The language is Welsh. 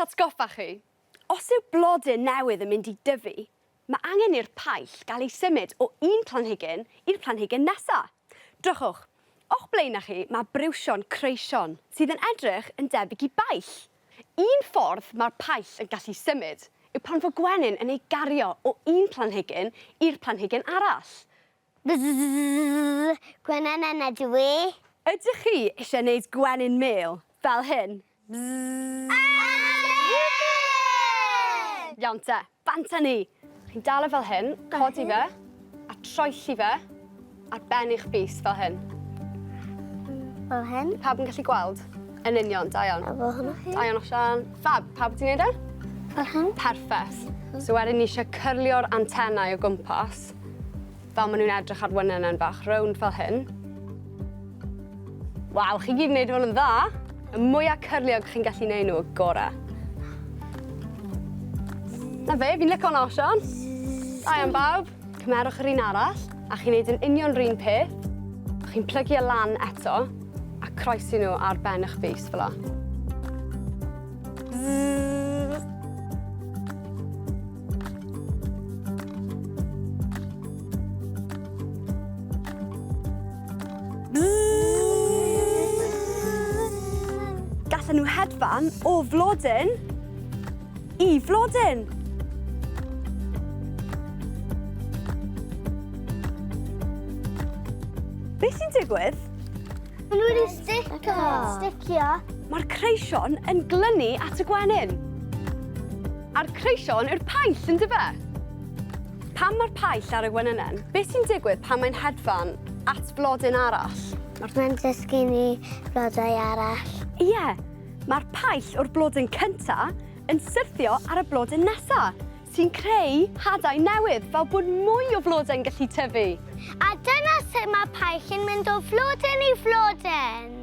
atgoffa chi, os yw blodyn newydd yn mynd i dyfu, mae angen i'r paill gael ei symud o un planhigyn i'r planhigyn nesa. Drychwch, o'ch blaenau chi mae briwsion creision sydd yn edrych yn debyg i baill. Un ffordd mae'r paill yn gallu symud yw pan fo gwenyn yn ei gario o un planhigyn i'r planhigyn arall. Bzzz, gwenyn ydw i. Ydych chi eisiau gwneud gwenyn mêl fel hyn? Bzzz. Iawn te, bant â ni. Chi'n dal e fel hyn, codi fe, a troelli fe ar ben eich bys fel hyn. Fel hyn? Pawb yn gallu gweld? Yn union, da iawn. A fel hyn chi? Da iawn, Osian. Fab, pawb wedi gwneud e? Fel hyn. Perffaith. So wedyn ni eisiau cyrlio'r antennau o gwmpas. Fel maen nhw'n edrych ar wynenen fach rownd fel hyn. Waw, chi gyd yn neud hwn yn dda. Y mwya cyrliog chi'n gallu neud nhw, y gore. Na fe, fi'n lico hwnna, Osian. Da iawn, bawb. Cymerwch yr un arall, a chi'n neud yn union 'r un peth. Chi'n plygu e lan eto, a croesi nhw ar ben eich bys fel 'a. Gallen nhw hedfan o flodyn i flodyn. Beth sy'n digwydd? Maen nhw wedi sticio. Sticio. Mae'r creision yn glynu at y gwenyn. A'r creision yw'r paill, yn dyfe? Pan mae'r paill ar y gwenynen, beth sy'n digwydd pan mae'n hedfan at flodyn arall? Mae'n dysgu ni blodau arall. Ie, mae'r paill o'r blodyn cynta yn syrthio ar y blodyn nesa, sy'n creu hadau newydd fel bod mwy o flodau'n gallu tyfu. A dyna sut mae paill yn mynd o flodyn i flodyn.